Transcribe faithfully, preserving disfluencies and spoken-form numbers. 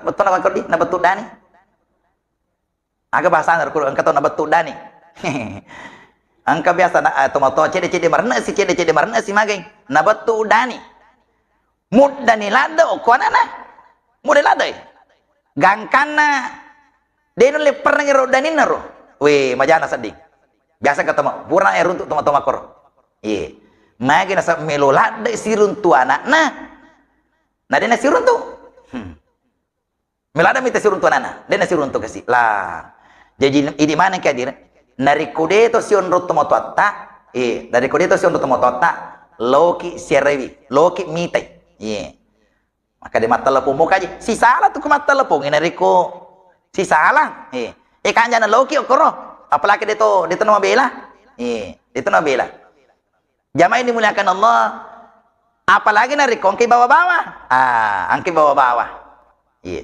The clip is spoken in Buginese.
Bettu na bakko di, na bettu dani. Aga bahasana rukuru, engka to na bettu dani. Engka biasa na, eh, tomatoa cedde-cedde marenne si, cedde-cedde marenne si magai. Na bettu dani. Muddani ladde okko anana. Mudda ladde. Gangkanna de nulle perrengngi ro daninna ro. We, majana sedding. Biasa ketemu, pura e runtu toma-toma koro. Iye. Magi nasa melo ladde siruntu anakna. Na de nasiruntu. Hmm. Melo ladde mita siruntu anakna. De nasiruntu kasi. Lah. Jaji idi maneng ke hadir. Narekko de to sionro tomatoatta. Eh, narekko de to sionro tomatoatta. Loki siarewi. Loki mitai. Iye. Maka de mattelepon mo kaji. Sisala tu ku mattelepon. Narekko sisala. Eh, eh kanjana loki okoro. Apalagi de to, de to na mabela. Eh, de to na mabela. Jamaah yang dimuliakan Allah, apalagi narekko engkai bawa-bawa. Ah, engkai bawa-bawa. Iya.